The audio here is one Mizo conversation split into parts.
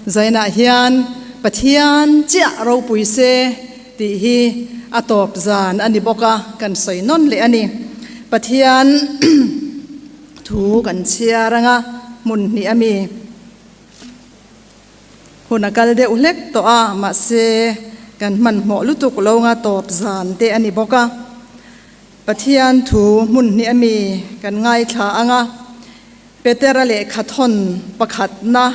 Zainah hian Pathian chiah ropui se tih hi a tawp zan a ni bawk a, kan sawi nawn leh a ni. Pathian thu kan chhiar anga hmun hnih a mi. Hun a kal deuh hlek tawh a, mahse kan hmanhmawh lutuk lo nga tawp zan te a ni bawk a. Pathian thu hmun hnih a mi kan ngaithla ang a, Petera lehkha thawn pakhatna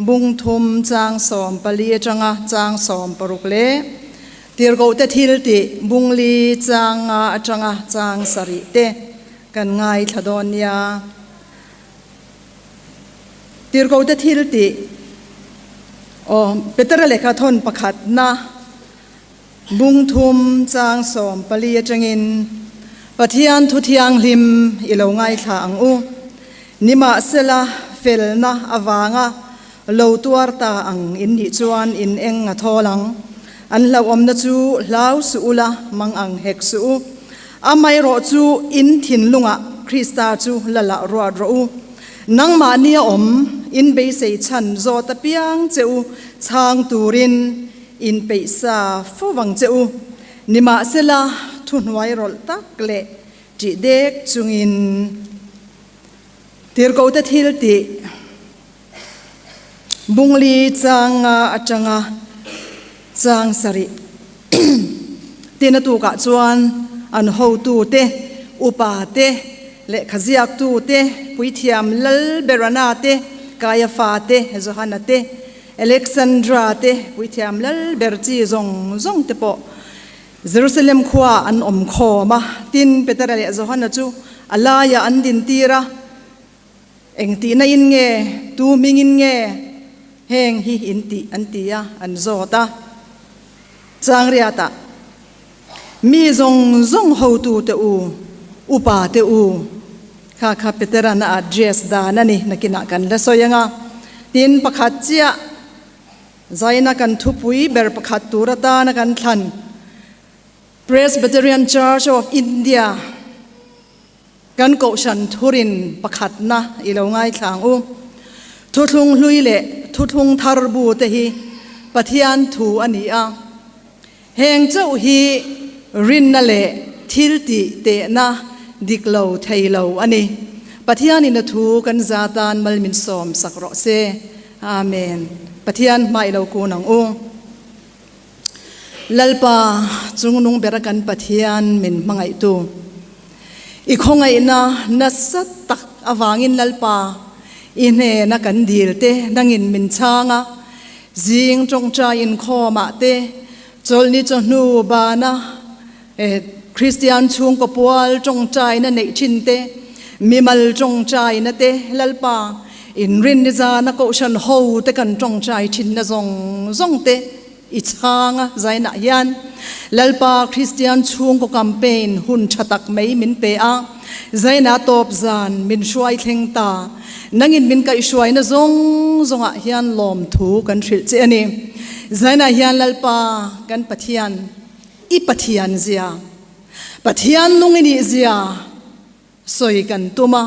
bung thum chang 14 atanga chang 60 leh Tirhkohte thil tih bung li chang nga atanga chang sarih te kan ngaithla dawn nia. Tirhkohte thil tih aw Petera lehkha thawn pakhatna bung thum chang 14 atangin Pathian thu thianghlim i lo ngaithla ang u. Nimahsela felna avanga lo tuar ta ang in nih chuan in eng a thawl ang. An hlauhawmna chu hlau suh ula mang ang hek suh u. Amaherawh chu in thinlungah Krista chu la lah ruat rawh u. Nangmahni a awm in beisei chhan zawt apiang che u chhang turin in peih sa fo vang che u. Nimahsela thuhnuai rawlh tak leh ṭih dek chungin Tirhkohte thil tih Bungli chang nga atanga chang sarih tina tukah chuan an hotute, upa te, lehkha ziaktu te, puithiam lal Berana te, Kaiafa te, Johana te, Alexandra te, puithiam lal ber chi zawng zawng te pawh Jerusalem khua an awm khawm a. Tin, Petera leh Johana chu a laiah an dintir a. Eng tihna in nge, tu hmingin nge heng hi in tih an ti a, an zawt a. Changriatah, Mi zawng zawng hotu te u, upa te u, kha kha Petera'n a address dan a ni, nakinah kan la sawi ang a. Tin, pakhat chiah zaina kan thupui ber pakhat tur atana kan thlan, Presbyterian Church of India, Kan Kohhran thurin pakhatna i lo ngaithla ang u. Thuthlung hlui leh thuthlung thar bu te hi Pathian thu a ni a. Heng chauh hi rinna leh thil tih tehna dik lo thei lo a ni. Pathianin a thu kan za tan mal min sawm sak rawh se. Amen. Pathian hma i lo kun ang u. Lalpa, chungnung bera kan Pathian min hmangaihtu, i khawngaihna nasa tak avangin Lalpa, i hnena kan dil te nangin min chhang a, zing tawngtai inkhawmah te, chawlhni chawhnu bana Kristian chhungkaw pual tawngtaina neih thin te, mimal tawngtaina te, Lalpa, inrinni zana kohhran ho te kan tawngtai thinna zawng zawng te i chhang a zainah hian Lalpa Kristian chhungkaw campaign hun tha tak mai min pe a, zaina tawp zan min hruai thleng ta. Nangin min kaihhruaina zawng zawngah hian lawmthu kan hrilh che a ni. Zainah hian Lalpa kan Pathian. I Pathian zia, Pathian nung i nih zia sawi kan tum a,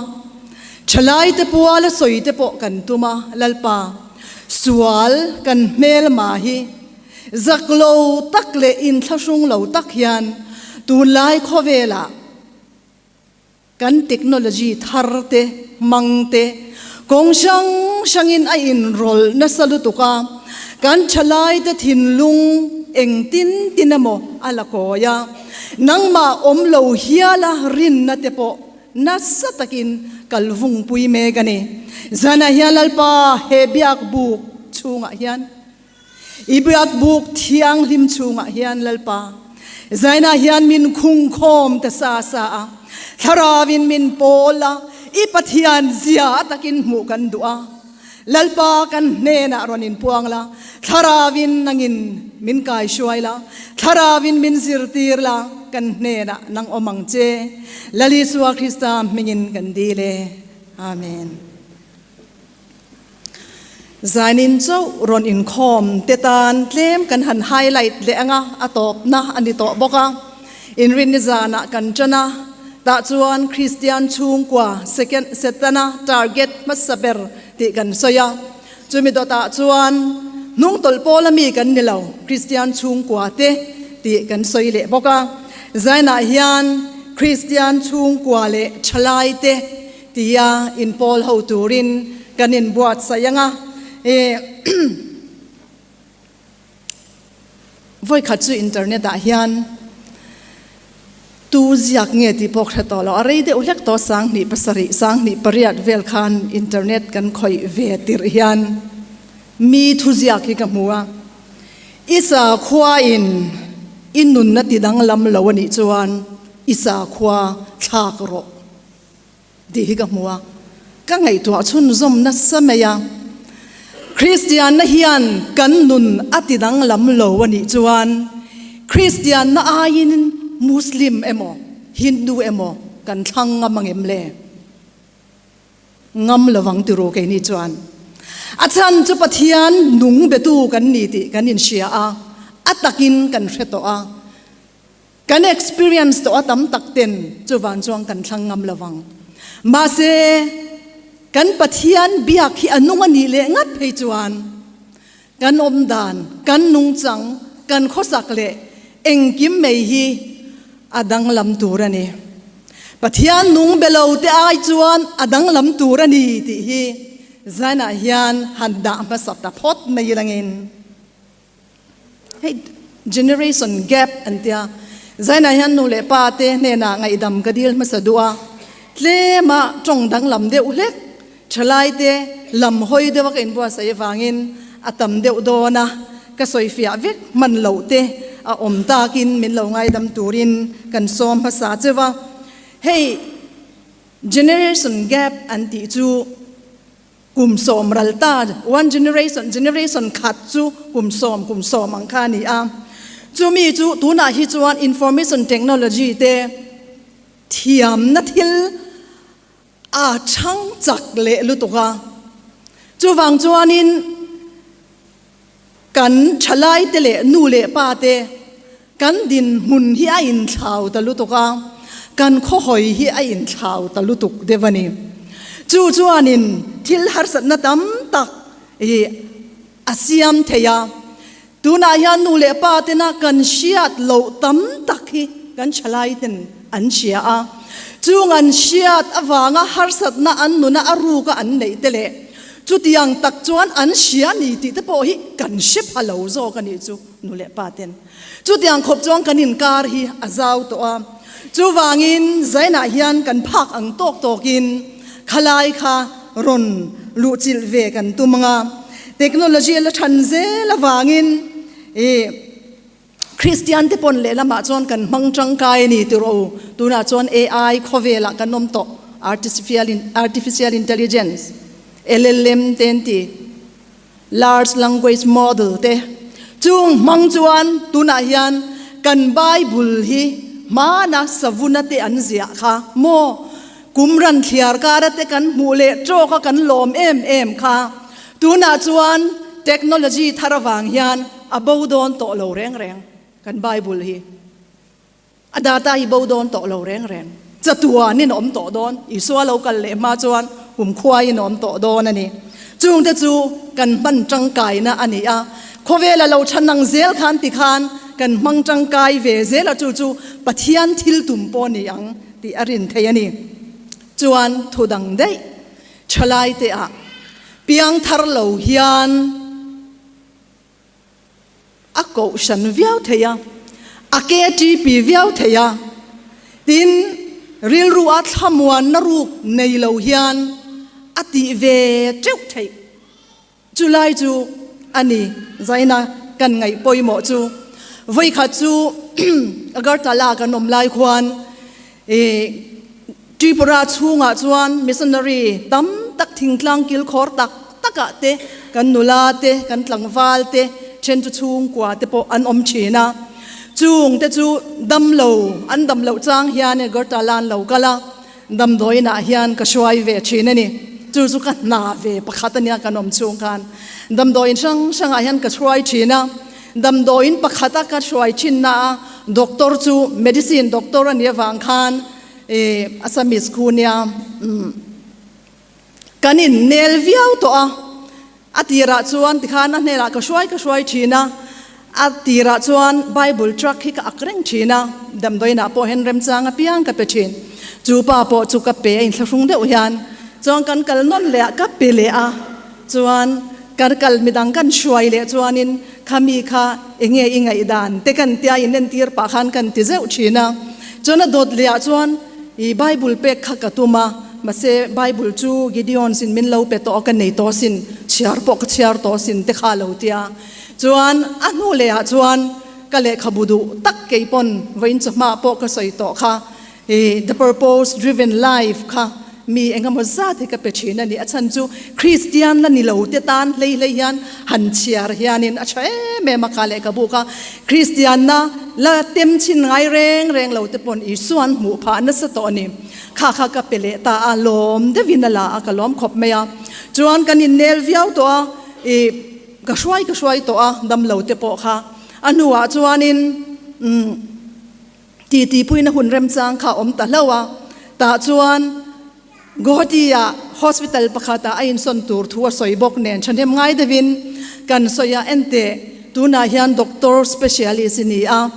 thalaite puala sawi te pawh kan tum a, Lalpa, sual kan hmelma hi zak lo tak leh inthlahrung lo tak hian tunlai khawvelah Kan technology thar te, hmang te, kawng hrang hrangin a inrawlh nasa lutuk a, kan thalaite thinlung engtin tin emaw a la kawi a, nangmah awm lo hiala rinna te pawh nasa takin kal vungpui mek a ni. Zanah hian Lalpa he biak buk chhungah hian I biakbuk thianghlim chhungah hian Lalpa, zainah hian min khungkhawm ta sa sa a, Thlarauin min pawl a, i Pathian zia takin hmuh kan duh a. Lalpa kan hnenah rawn inpuang la, Thlarauin nangin min kaihruai la, Thlarauin min zirtir la, kan hnenah nang awm ang che. Lal Isua Krista hmingin kan dil e. Amen. Zainin chauh rawn inkhawm te tan tlem kan han highlight leh ang a, a tawpna a ni tawh bawk a. Inrinni zanah kan tan a, tah chuan Kristian chhungkua second Setana target hmasa ber tih kan sawi a. Chumi dawtah chuan hnung tawlh pawl ami kan ni lo, Kristian chhungkua te tih kan sawi leh bawk a. Zainah hian Kristian chhungkua leh thalai te tia inpawl ho turin kan inbuatsaih ang a. Vawikhat chu internet ah hian tu ziak nge tih pawh hre tawh lo, a rei deuh hlek tawh 7007, 78 vel khan internet kan khawih ve tirh hian mi thu ziak hi ka hmu a, I sakhua in i nunna ti danglam lo a nih chuan i sakhua thlak rawh. Tih hi ka hmu a, ka ngaihtuah chhunzawm nasa mai a. Kristianna hian kan nun a ti danglam lo a nih chuan Kristianna aiin Muslim emaw Hindu emaw kan thlang ngam ang em le? Ngam lovang ti ru keini chuan. A chhan chu Pathian nung betu kan ni tih kan inhria a, a takin kan hre tawh a. Kan experience tawh a tam tak ten chuvan chuan kan thlang ngam lo vang. Mahse, kan Pathian biak hi a nung a nih leh ngat phei chuan kan awm dan, kan nungchang, kan khawsak leh engkim mai hi a danglam tur a ni. Pathian nung be lo te ai chuan a danglam tur a ni tih hi zainah hian han dah hmasa ta phawt mai langin. Hei generation gap an tia. Zainah hian nu leh pa te hnenah ngaihdam ka dil hmasa duh a, tlema tawng danglam deuh hlek thalai te lam hawi deuha ka inbuatsaih avangin a tam deuh dawn a, ka sawifiah vek hman loh te a awm takin min lo ngaidam turin kan sawm hmasa cheu a. Hei generation gap an tih chu. Kum 10 ral ta, one generation, generation khat chu kum 10, kum 10 ang kha a ni a. Chumi chu tunah hi chuan information technology te thiamna thil a chhang chak leh lutuk a. Chuvang chuanin kan thalaite leh nu leh pa te kan dinhmun hi a inthlau ta lutuk a, kan khawhawi hi a inthlau ta lutuk deuh a ni. Chu chuanin thil harsatna tam tak hi a siam thei a. Tunah hian nu leh pa tena kan hriat loh tam tak hi kan thalaiten an hria a. Chung an hriat avanga harsatna an nuna a ruka an neih te leh Chutiang tak chuan an hria ni tih te pawh hi kan hre pha lo zawk a nih chu nu leh pa ten. Chutiang khawp chuan kan inkar hi a zau tawh a. Chuvangin Zainah hian kan phak ang tawk tawkin khalai kha rawn luhchilh ve kan tum ang a. Technology a la than zel avangin ih. Kristian te pawn lehlamah chuan kan hmang tangkai a ni ti rawh u. Tunah chuan AI khawvelah kan awm tawh, Artificial Intelligence, LLM te an ti, Large Language Model te. Chung hmang chuan tunah hian kan Bible hi hmana savuna te an ziah kha maw? Kum ran thliar kara te kan hmuh leh tawka kan lawm em em kha. Tunah chuan technology thar avang hian a bo dawn tawh lo reng reng kan Bible hi. A data hi bo dawn tawh lo reng reng. Chatuanin a awm tawh dawn. Isua lo kal leh hma chuan kumkhuaiin a awm tawh dawn a ni. Chungte chu kan hman tangkaina a ni a. Khawvela lo tha nang zel khan tikhan kan hmang tangkai ve zel a, chu chu Pathian thil tum pawh a ni ang tih a rin theih a ni. Chuan thu dang daih thalai te ah piang thar lo hian a kohhran viau thei a, a KTP viau thei a, tin rilru a thlamuanna ruk nei lo hian a tih ve teuh theih. Chulai chu a ni zaina kan ngaih pawimawh chu. Vawikhat chu Agartala kan awm lai khuan Tripura chhungah chuan missionary tam tak thingtlang kilkhawr tak takah te kan nula te, kan tlangval te, then chu chhungkua te pawh an awm thin a. Chung te chu damlo an dam loh chang hian Agartala an lo kal a. Damdawiinah hian ka hruai ve thin a ni. Chu chu ka hna ve pakhat a nia kan awm chhung khan. Damdawiin hrang hrangah hian ka hruai thin a. Damdawiin pakhata ka hruai thinna a doctor chu medicine doctor a nih avang khan ih Assamese khu nia umm kan innel viau tawh a. A tirah chuan tikhan a hnenah ka hruai ka hruai thin a, a tirah chuan Bible tract hi ka ak reng thin a, damdawiinah pawh hian remchang apiang ka pe thin. Chu pa pawh chu ka pe a inthlahrung deuh hian chuan kan kal nawn leh a, ka pe leh a, chuan kan kal midang kan hruai leh chuanin khami kha enge i ngaihdan te kan tia inentir pah khan kan ti zeuh thin a, chuan a dawt leh ah chuan I Bible pek kha ka tum a, mahse Bible chu Gideon sin min lo pe tawh a, ka nei tawh sin, chhiar pawh ka chhiar tawh sin te kha a lo ti a. Chuan a hnu leh ah chuan ka lehkhabu duh tak kei pawn vawiin chawhma pawh ka sawi tawh kha, i The Purpose Driven Life kha mi eng emaw zat hi ka pe thin a ni. A chhan chu Kristian la ni lo te tan hlei hlei hian han chhiar hianin a tha em em a kha lehkhabu kha Kristianna la tem chhin ngai reng reng lo te pawn Isuan hmuh phah nasa tawh a ni. Kha kha ka pe leh ta a, lawm deuhin a la a, ka lawm khawp mai a. Chuan kan innel viau tawh a, i ka hruai ka hruai tawh a, damlo te pawh kha. A hnuah chuanin umm titi puina hun remchang kha a awm ta hlauh a, tah chuan Guwahati-ah hospital pakhatah a insawn tur thu a sawi bawk nen thahnem ngai deuhin kan sawi a, Enteh, tunah hian doctor specialist i ni a,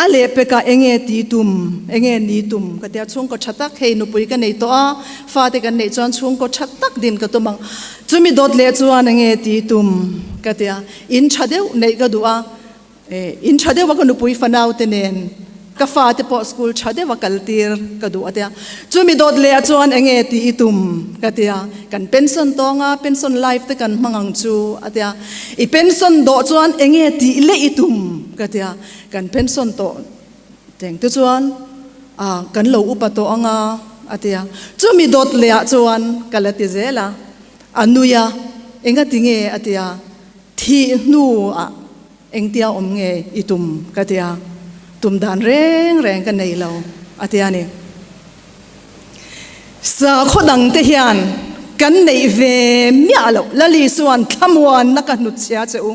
a lehpekah enge ti tum, enge ni tum? ka ti a, chhungkaw tha tak hei nupui ka nei tawh a, fate kan neih chuan chhungkaw tha tak din ka tum ang, chumi dawt leh chuan enge ti tum? ka ti a, in tha deuh neih ka duh a, In tha deuha ka nupui fanaute nen ka fate pawh school tha deuha kal tir ka duh a tia. Chumi dawt leh ah chuan enge tih i tum ka tia. Kan pension tawng a, pension life te kan hmang ang chu a tia. I pension dawh chuan enge tih leh i tum ka tia. Kan pension tawh teng te chuan ah kan lo upa tawh ang a a tia. Chumi dawt leh ah chuan ka la ti zel a, a nui a, enga ti nge a tia. Thih hnuah engtia awm nge i tum ka ti a, tum dan reng reng ka nei lo a ti a ni. Sakhaw dangte hian kan neih ve miah loh Lal Isua'n thlamuanna ka hnutchhia che u,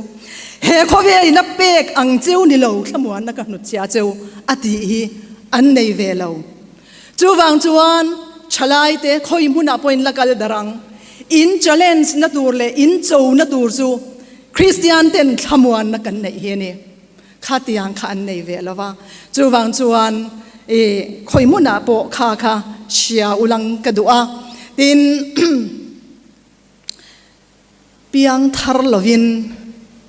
he khawvelin a pek ang cheu ni lo thlamuanna ka hnutchhia cheu a tih hi an nei ve lo. Chuvang chuan thalaite khawi hmunah pawhin la kal darh ang. In challenge na tur leh in cho na tur chu Kristian ten thlamuanna kan neih hi a ni. Khatiang kha an nei ve lo va. Chuvang chuan i khawi hmunah pawh kha kha hria ulang ka duh a. Tin Piang thar lovin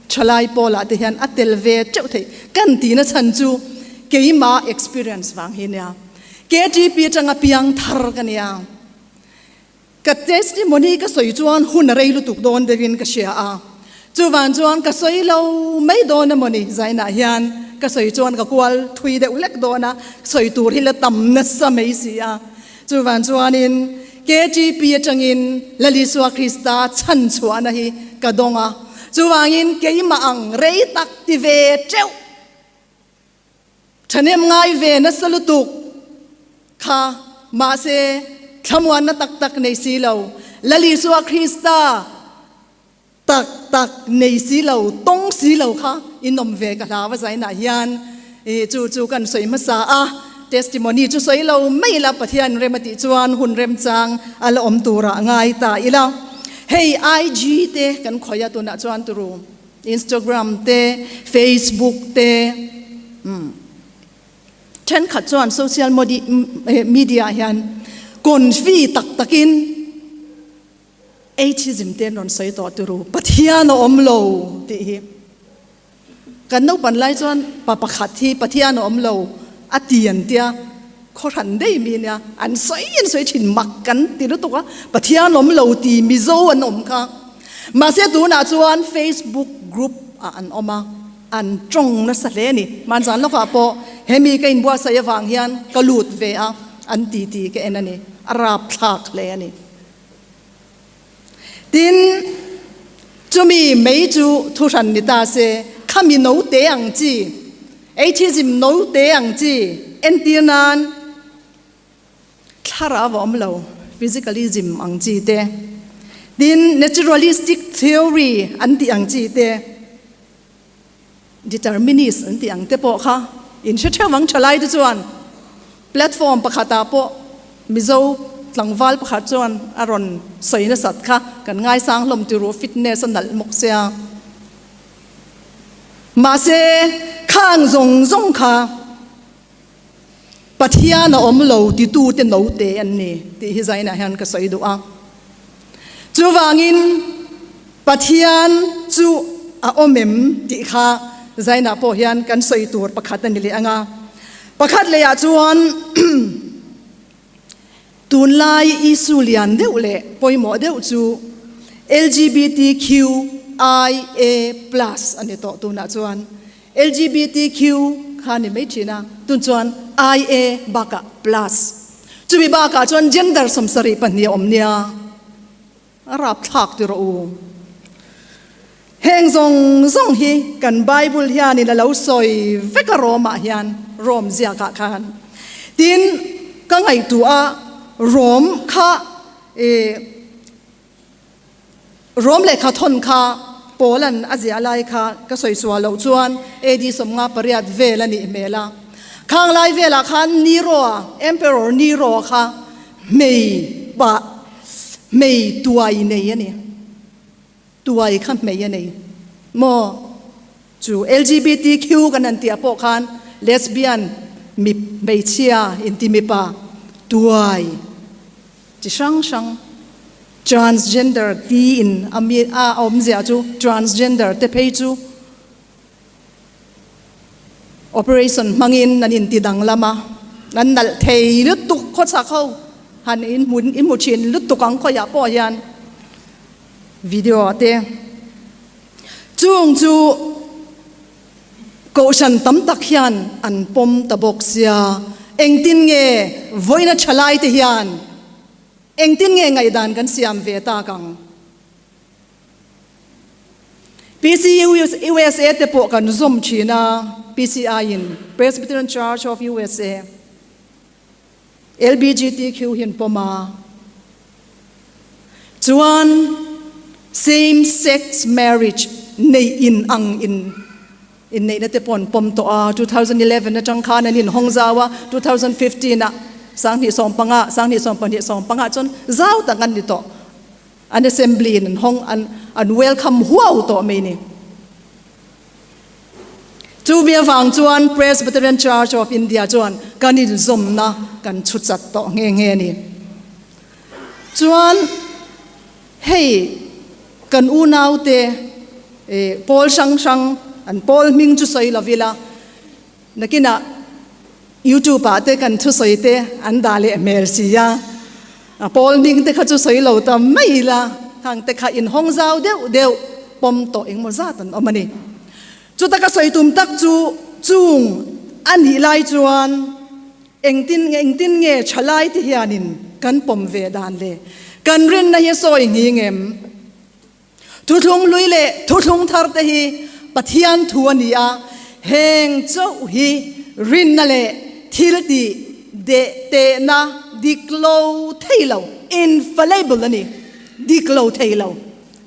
thalai pawlah te hian a tel ve teuh theih kan tihna chhan chu keima experience vang hi nia. KTP atanga piang thar ka nia. Ka testimony ka sawi chuan hun a rei lutuk dawn deuhin ka hria a. Chuvang chuan ka sawi lo mai dawn emawni zainah hian ka sawi chuan ka kual thui deuh hlek dawn a, sawi tur hi la tam nasa mai si a. Chuvang chuanin KTP atangin Lal Isua Krista chhan chhuahna hi ka dawng a, chuvangin keimah ang rei tak ti ve teuh, thahnem ngai ve nasa lutuk kha mahse thlamuanna tak tak nei si lo, Lal Isua Krista Tak tak nei si lo, tawng si lo kha in awm ve ka hlau a zainah hian i chu chu kan sawi hmasa a, testimony chu sawi lo mai ila Pathian rem a tih chuan hun remchang a la awm turah ngai ta ila. Hei IG te kan khawih a tunah chuan turu Instagram te, Facebook te, umm thenkhat chuan social media hian confi tak takin, Atheism te an rawn sawi tawh turu, Pathian a awm lo tih hi. Kan naupan lai chuan pa pakhat hi Pathian a awm lo a ti an tia, khawhran daih mi nia, an sawi an sawi thin mak kan ti lutuk a, Pathian awm lo ti Mizo an awm kha. Mahse tunah chuan Facebook group ah an awm a, an tawng nasa hle a ni. Hmanzan lawkah pawh hemi ka inbuatsaih avang hian ka lut ve a, an titi ka en a ni, a rapthlak hle a ni. Tin, chumi mei chu thuhran ni ta se, khami note ang chi, atheism note ang chi entir nan thlarau a awm lo, physicalism ang chi te, tin naturalistic theory an tih ang chi te, Determinist an tih ang te pawh kha in hre theuh ang tha lai te chuan platform pakhatah pawh Mizo. tlangval pakhat chuan a rawn sawi nasat kha kan ngaisang hlawm ti ru fitness a nalh mawk sia. Mahse khang zawng zawng kha Pathian a awm lo titute note an ni tih hi zainah hian ka sawi duh a. Chuvangin Pathian chu a awm em tih kha zainah pawh hian kan sawi tur pakhat a ni leh ang a. Pakhat lehah chuan tunlai issue lian deuh leh pawimawh deuh chu LGBTQIA plus a ni tawh tunah chuan. LGBTQ kha ni mai thin a, tun chuan IA bakah plus. Chumi bakah chuan gender 72 a awm nia, a rapthlak ti rawh u. Heng zawng zawng hi kan Bible hianin a lo sawi vek a Rom-ah hian, Rom ziakah khan. Tin, ka ngaihtuah a, Rom kha ih Rom lehkha thawn kha Paula'n a ziah lai kha ka sawi sual loh chuan AD 58 vel a nih hmel a. Khang lai velah khan Nero-a, Emperor Nero-a kha hmei pah, hmei tuai nei a ni. Tuai kha hmei a nei maw? Chu LGBTQ kan han tih ah pawh khan lesbian, mi hmeichhia inti mipa, tuai. Chi hrang hrang transgender tiin a mi a awmzia chu transgender te phei chu operation hmangin an inti danglam a, an nalh thei lutuk khawchhak ho han inhmu inhmu thin lutuk ang khawiah pawh hian video ah te chung chu Kohhran tam tak hian an pawm ta bawk sia, engtin nge vawiina thalai te hian engtin nge ngaihdan kan siam ve tak ang? PCUSA te pawh kan zawm thin a, PCI in, Presbyterian Church of USA, LBGTQ hi an pawm a, chuan same sex marriage neih in ang in inneihna te pawh an pawm tawh a, 2011 atang khan an inhawng zau a, 2015 ah 2015, 2025 chuan zau tak an ni tawh, an assembly in an hawng an an welcome huau tawh mai ni. Chumi avang chuan Presbyterian Church of India chuan kan inzawmna kan chhu chat tawh nghe nghe a ni. Chuan hei kan unaute pawl hrang hrang an pawl hming chu sawi lo ila, nakinah YouTube ah te kan thusawi te an dah leh hmel si a, a pawl hming te kha chu sawi lo ta mai ila, khang te kha inhawng zau deuh deuh pawm tawh engmaw zat an awm a ni. Chuta ka sawi tum tak chu chung a nih lai chuan engtin engtin nge thalai te hianin kan pawm ve dan le kan rinna hi sawi nghing em? Thuthlung hlui leh thuthlung thar te hi Pathian thu a ni a, heng chauh hi rinna leh thil tih deh tehna dik lo thei lo, infallible, a ni, dik lo thei lo,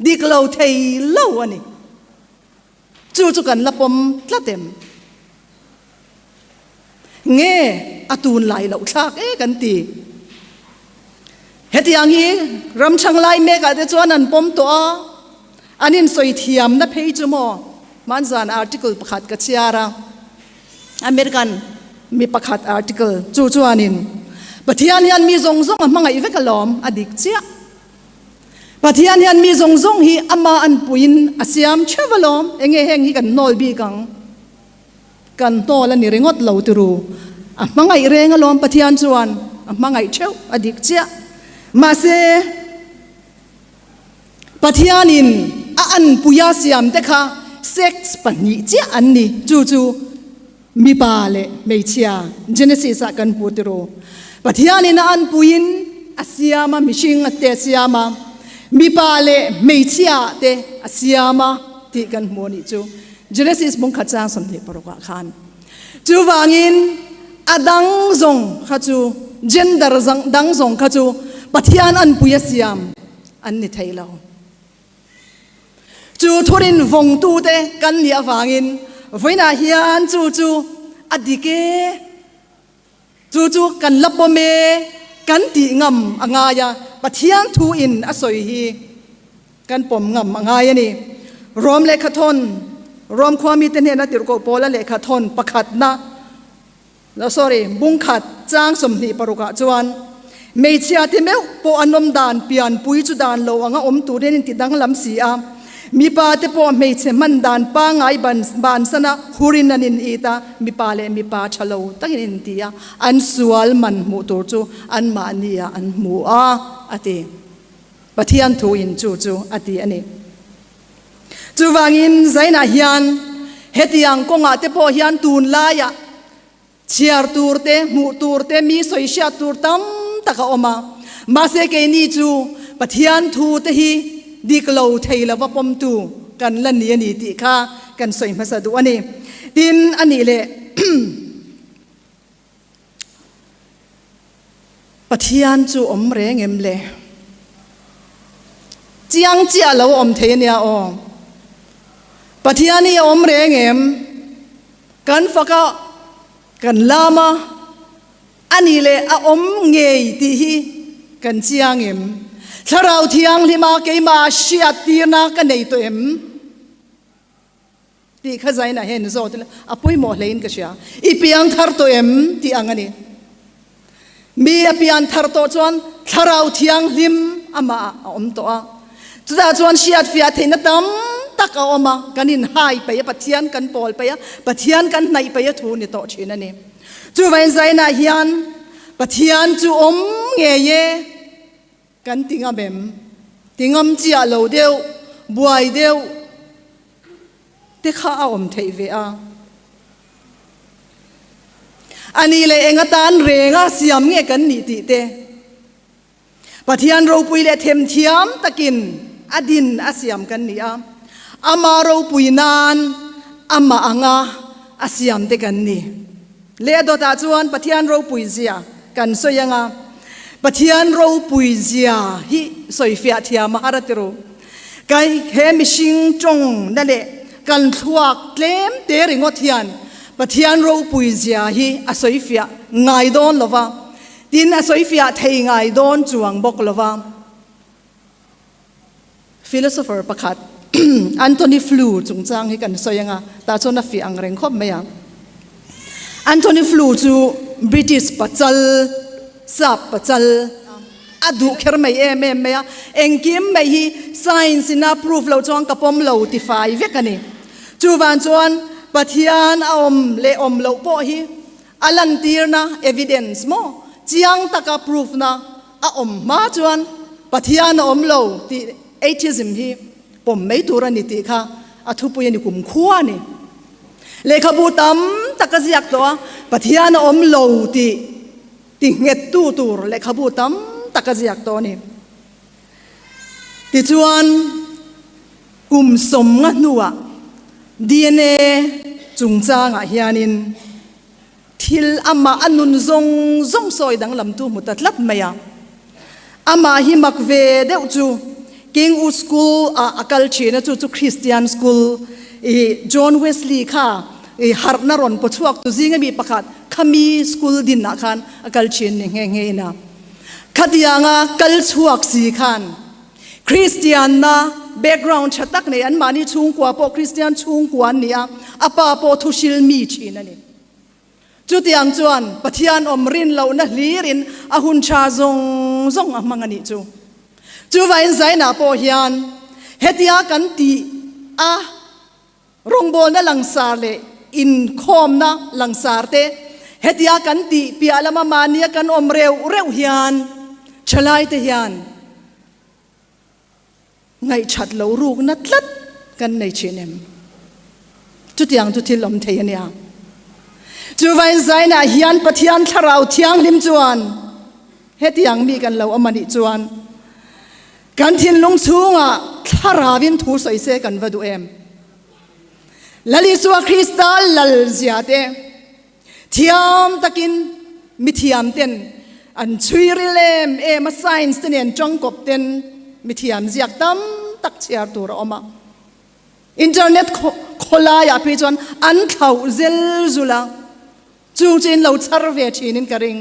dik lo thei lo a ni. Chu chu kan la pawm tlat em? Nge a tun lai loh thlak e kan ti. Hetiang hi ram chhang lai mek ah te chuan an pawm tawh a, an insawi thiamna phei chu maw hmanzan article pakhat ka chhiar a, American mi pakhat article chu chuanin Pathian hian mi zawng zawng a hmangaih vek alawm a dik chiah. Pathian hian mi zawng zawng hi ama an puiin a siam theuh alawm, enge heng hi kan hnawl bik ang. Kan hnawl a ni ringawt lo turu. A hmangaih reng alawm Pathian chuan a hmangaih theuh a dik chiah. Mahse, Pathianin a anpuia siamte kha sex pahnih chiah an ni, chu chu mipa leh hmeichhia, Genesis ah kan hmu turu. Pathianin a anpuiin a siam a, mihring te a siam a, mipa leh hmeichhia te a siam a tih kan hmu a nih chu. Genesis bung khat chang 26 ah khan. Chuvangin a dang zawng kha chu, gender dang zawng kha chu Pathian anpui a siam an ni thei lo. Chu thurin vawngtute kan nih avangin vawiinah hian chu chu a dik e. Chu chu kan la pawm e, kan tih ngam a ngai a, Pathian thu in a sawi hi kan pawm ngam a ngai a ni. Rom lehkhathawn, Rom khua mite hnena tirhkoh pawla lehkhathawn pakhatna, No sorry, bungkhat chang 26 ah chuan hmeichhia te meuh pawh an awm dan pianpui chu dan lo anga awm turin in ti danglam si a, mipa te pawh hmeichhe hman dan pangngai ban bansana hurin an in it a, mipa leh mipa tha lo takin in ti a, an sual man hmuh tur chu anmahni ah an hmu a, a ti. Pathian thu in chu chu a ti a ni. Chuvangin Zainah hian hetiang kawngah te pawh hian tunlaiah chhiar tur te, hmuh tur te, mi sawi hriat tur tam tak a awm a. Mahse keini chu Pathian thu te hi dik lo thei lova pawmtu kan la ni a ni tih kha kan sawi hmasa duh a ni. Tin, a nih leh Pathian chu awm reng em le? Chiang chiah lo awm thei ania aw. Pathian hi a awm reng em? Kan fak a, kan lam a, a nih leh a awm ngei tih hi kan chiang em? Thlarau Thianghlima keimah hriattirna ka nei tawh em? Tih kha zainah hian zawt ila a pawimawh hlein ka hria. I piang thar tawh em? tih ang a ni. Mi a pian thar tawh chuan Thlarau Thianghlim amah ah a awm tawh a. Chutah chuan hriatfiah theihna tam tak a awm a, kan inhai peih a, Pathian kan pawl peih a, Pathian kan hnaih peih a thu ni tawh thin a ni. Chuvain zainah hian Pathian chu awm ngei e. Kan ti ngam em? Ti ngam chiah lo deuh, buai deuh te kha a awm theih ve a. A nih leh eng atan renga siam nge kan nih tih te Pathian ropui leh themthiam takin a din a siam kan ni a. Ama ropui nan amah anga a siam te kan ni. Leh dawtah chuan Pathian ropui zia kan sawi anga, Pathian ropui zia hi sawifiah thiam a har a ti ru. Kai he mihring tawng na leh kan thluak tlem te ringawt hian Pathian ropui zia hi a sawifiah ngai dawn lo va, tin a sawifiah thei ngai dawn chuang bawk lo va. Philosopher pakhat Antony Flew chungchang hi kan sawi anga, tah chuan a fiah ang reng khawp mai a. Antony Flew chu British pachal, sap pachal a duh kher mai em em mai a, engkim mai hi science in a proof loh chuan ka pawm lo ti fai vek a ni. Chuvan chuan Pathian a awm leh awm loh pawh hi a lantirna evidence maw chiang taka proof na A awm hma chuan Pathian a awm lo tih atheism hi pawm mai tur a ni tih kha a thupui a ni kum khua a ni. Lehkhabu tam tak a ziak tawh a, Pathian a awm lo tih ti nghettu tur lehkhabu tam tak a ziak tawh a ni. Tichuan kum 50 hnuah dna chungchangah hianin, Thil amah a nun zawng zawng sawi danglamtu hmu ta tlat mai a. Amah hi mak ve deuh chu King U School ah a kal thin a, chu chu Christian School i John Wesley kha i harhna rawn paw chhuak tu zinga mi pakhat khami school din ah khan a kal thin ni nghe nghe in a. Khatianga kal chhuak si khan Christian na background tha tak nei anmahni chhungkua pawh Christian chhungkua an ni a, a pa pawh thuhril mi thin a ni. Chutiang chuan Pathian awm rin lohna hlirin a hun tha zawng zawng a hmang a nih chu. Chuvain Zainah pawh hian hetia kan tih a rawngbawlna langsar leh inkhawmna langsar te hetia kan tih piah lama mahnia kan awm reuh reuh hian thalaite hian Ngaihthat lo rukna tlat kan nei thin em? Chutiang chu thil awm thei a nia. Chuvain zainah hian Pathian Thlarau Thianghlim chuan hetiang mi kan lo awm a nih chuan kan thinlung chhungah Thlarauin thu sawi se kan va duh em? Lal Isua Krista lal zia te Thiam takin mithiam ten an chhui ril em em a, science te nen tangkawp ten mithiam ziak tam tak chhiar tur a awm a. Internet khawlaiah phei chuan an thlauh zel zul a, chung chu in lo chhar ve thinin ka ring.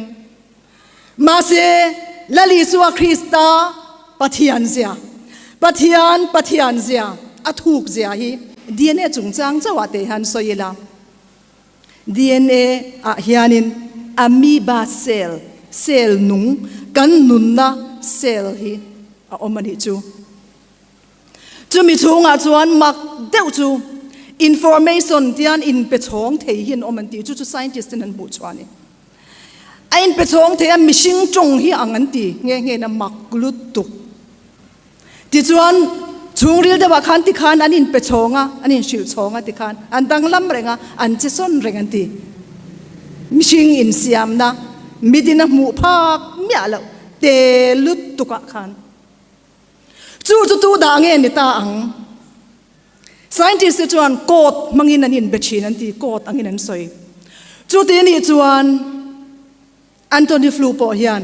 Mahse, Lal Isua Krista Pathian zia, Pathian Pathian zia, a thuk zia hi DNA chungchang chauh ah te hian sawi ila. DNA ah hianin amoeba cell, cell nung, kan nunna cell hi a awm a nih chu. Chumi chhungah chuan mak deuh chu information tian inpe chhawng thei hi an awm an ti, chu chu scientist ten an hmuh chhuah a ni. A inpe chhawng thei a, mihring tawng hi ang an ti nghe nghe in a mak lutuk. Tichuan chhungril deuhah khan tikhan an inpe chhawng a, an inhrilh chhawng a tikhan an danglam reng a, an che sawn reng an ti. Mihring insiamna mitin a hmuh phak miah loh te lutukah khan. Chu chu tu dah nge ni ta ang? Scientist te chuan code hmangin an inbe thin an ti, code angin an sawi. Chuti nih chuan Anthony Flew pawh hian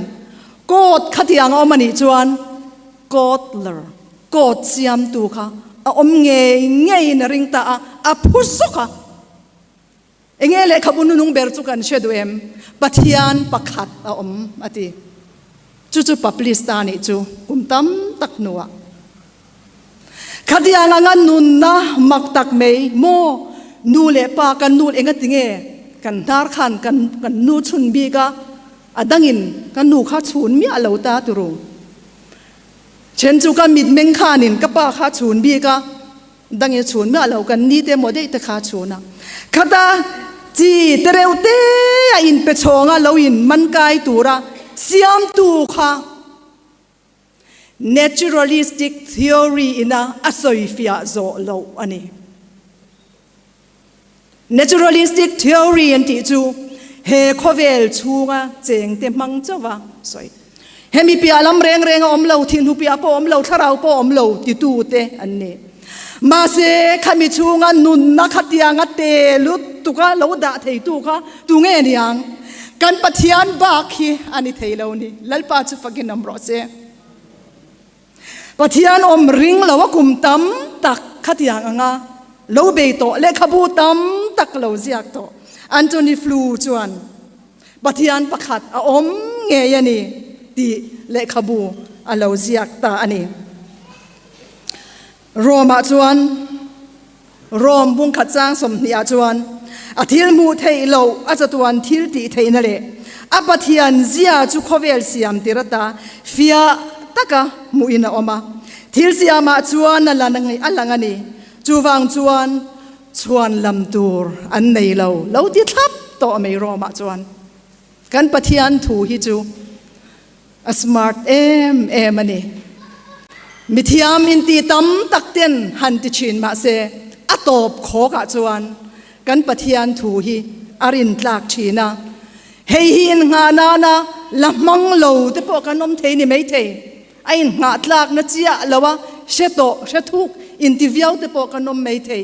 code khatiang a awm a nih chuan coddler, code siamtu kha a awm ngei ngeiin a ring ta a, a phu zawk a. Enge lehkhabu nunung ber chu kan hre duh em? Pathian pakhat a awm a ti. Chu chu publish ta nih chu kum tam tak hnuah. Khatiang anga nunna mak tak mai maw nu leh pa kan nu enga tinge kan hnar khan kan kan nu chhun bik a, a dangin ka nu kha chhun miah lo ta turu. Then chu ka mitmeng khanin ka pa kha chhun bik a. Dang i chhun miah lo kan ni te maw daih te kha chhun a. Khata chi te reuh te a in pe chhawng a lo in man kai tura siamtu kha naturalistic theory ina a sawi fiah zawh loh a ni. Naturalistic theory an tih chu he khawvel chhunga chengte hmang chauh a sawi. Hemi piah lam reng reng a awm lo, thihnu piah pawh a awm lo, thlarau pawh a awm lo titute an ni. Mahse, khami chhunga nunna khatianga te lutuka lo dah theitu kha tunge niang? Kan Pathian bak hi a ni thei lo ni. Lalpa chu fakin awm rawh se. Pathian awm ring lo a kum tam tak khatiang anga lo bei tawh lehkhabu tam tak lo ziak tawh Anthony Flew chuan Pathian pakhat a awm ngei a ni tih lehkhabu a lo ziak ta a ni. Rome-ah chuan Rome bungkhat chang 20 ah chuan a thil hmuh theih loh a chatuan thil tih theihna leh a Pathian zia chu khawvel siam tir ata fiah taka hmuhin a awm a. Thil siamah chuan a lang a ni. Chuvang chuan chhuan lam tur an nei lo lo ti thlap tawh mai Rome-ah chuan. Kan Pathian thu hi chu A smart em em a ni. Mithiam inti tam tak ten han ti thin mahse a tawp khawk ah chuan kan Pathian thu hi a rin tlak thin a. Hei hi innghah nana la hmang lo te pawh kan awm thei ni maithei. A innghah tlak na chiah lo a hre tawh hre thuk inti viau te pawh kan awm maithei.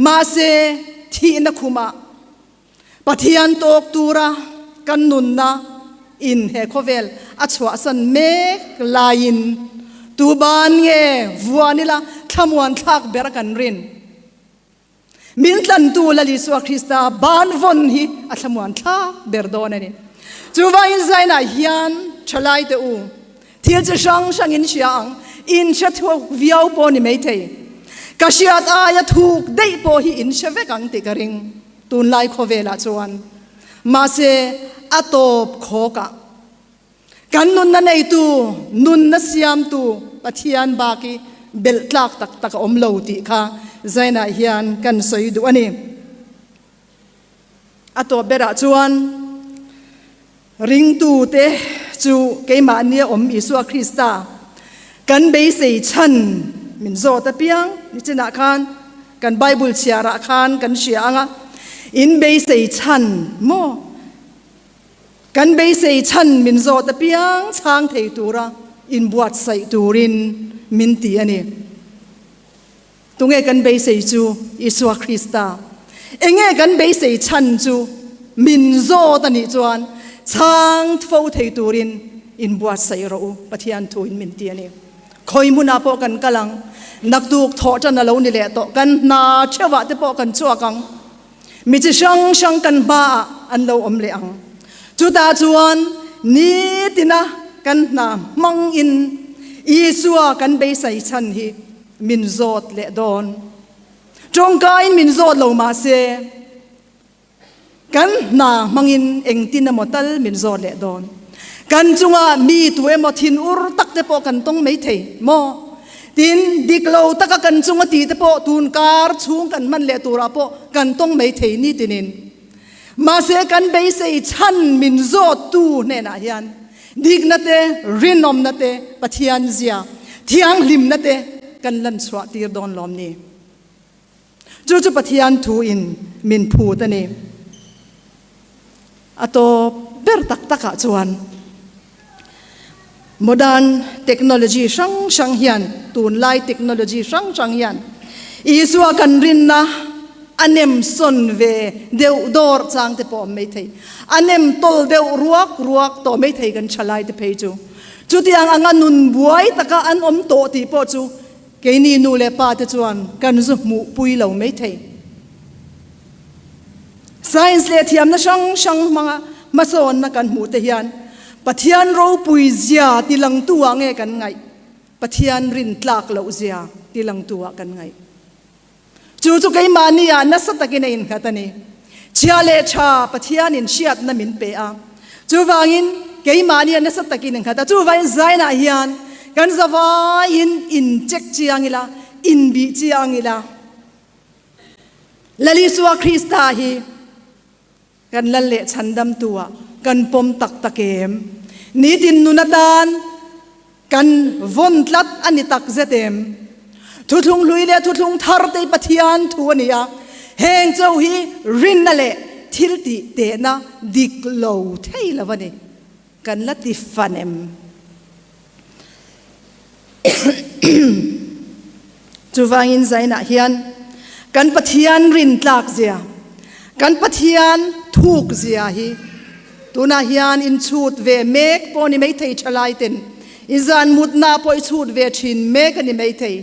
Mahse thihna khumah Pathian tawk tura kan nunna in he khawvel a chhuahsan mek laiin tu ban nge vuan ila thlamuan thlak ber a kan rin? Min tlantu Lal Isua Krista ban vawn hi a thlamuan thlak ber dawn a ni. Chuvangin Zainah hian thalaite u, Thil chi hrang hrang in hria ang, in hre thuk viau pawh ni maithei. Ka hriat aia thuk daih pawh hi in hre vek ang tih ka ring tunlai khawvelah chuan. Mahse, a tawp khawkah kan nunna neitu, nunna siamtu Pathian bak hi belh tlak tak tak a awm lo tih kha Zainah hian kan sawi duh a ni. A tawp berah chuan Ringtute chu keimahnia awm Isua Krista kan beisei chhan min zawt apiang nichinah khan kan Bible chhiarah khan kan hria ang a, in beisei chhan maw? Kan beisei chhan min zawt apiang chhang thei tura inbuatsaih turin min ti a ni. Tunge kan beisei chu? Isua Krista. Enge kan beisei chhan chu? Min zawt a nih chuan chhang fo thei turin inbuatsaih rawh u, Pathian thuin min ti a ni. Khawi hmunah pawh kan kal ang, naktuk thawh tan a lo ni leh tawh, kan hna theuhah te pawh kan chhuak ang, mi chi hrang hrang kan hmaah an lo awm leh ang. Chutah chuan. Nitina kan hna hmang in Isua kan beisei chhan hi min zawt leh dawn. Tawngka in min zawt lo mah se kan hna hmang in engtin emaw tal min zawt leh dawn. Kan chungah mi tu emaw thin ur tak te pawh kan tawng mai thei maw? Tin, dik lo taka kan chunga ti te pawh tun kar chhung kan hman leh turah pawh kan tawng mai thei nitinin. Mahse kan beisei chhan min zawttu hnenah hian dikna te, rinawmna te, Pathian zia, thianghlimna te kan lan chhuah tir dawn lawm ni? Chu chu Pathian thu in min phut a ni. A tawp ber tak takah chuan modern technology hrang hrang hian, tunlai technology hrang hrang hian Isua kan rinna a nem sawn ve deuh dawr chang te pawh a awm maithei. A nem tawl deuh ruak ruak tawh maithei kan thalai te phei chu. Chutiang anga nun buai taka an awm tawh tih pawh chu keini nu leh pa te chuan kan zu hmuh pui lo maithei. Science leh thiamna hrang hrang hmanga hmasawnna kan hmuh te hian Pathian ropui zia ti langtu ah nge kan ngaih? Pathian rin tlak loh zia ti langtu ah kan ngaih. Chu chu keimahni ah nasa takin a innghat a ni. Chhia leh tha Pathianin hriatna min pe a, chuvangin keimahni ah nasa takin innghat a. Chuvangin zainah hian kan zavaiin in check chiang ila, inbih chiang ila. Lal Isua Krista hi kan lal leh chhandamtu ah kan pawm tak tak em? Nitin nun atan kan vawn tlat a ni tak zet em? Thuthlung hlui leh thuthlung thar te hi Pathian thu a ni a, heng cho hi rinna leh thil tih tehna dik lo thei lo a ni. Kan la ti fan em? Chuvangin zainah hian kan Pathian rin tlak zia, kan Pathian thuk zia hi tunah hian in chhut ve mek pawh a ni maithei thalai ten i zan mutna pawh i chhut ve thin mek a ni maithei.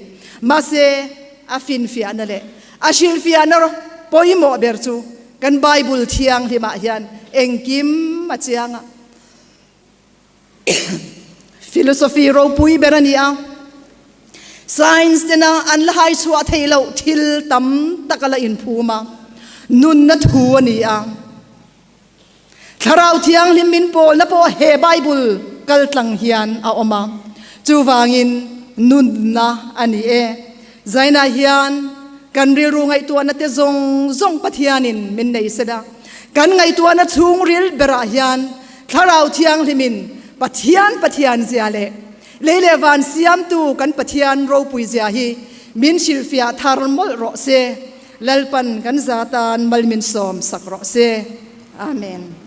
Mahse a finfiahna leh a hrilhfiahna pawimawh ber chu kan Bible thianghlimah hian engkim a chiang a. Philosophy ropui ber a ni a, science tena an la hai chhuah theih loh thil tam tak a la inphum a, nunna thu a ni a. Thlarau Thianghlim min pawlna pawh he Bible kaltlang hian a awm a, chuvangin nunna a ni e. Zainah hian kan rilru ngaihtuahna te zawng zawng Pathianin min nei set a, kan ngaihtuahna chhungril berah hian Thlarau Thianghlimin Pathian Pathian zia leh lei leh van siamtu kan Pathian ropui zia hi min hrilhfiah thar mawlh rawh se. Lalpan kan za tan mal min sawm sak rawh se. Amen.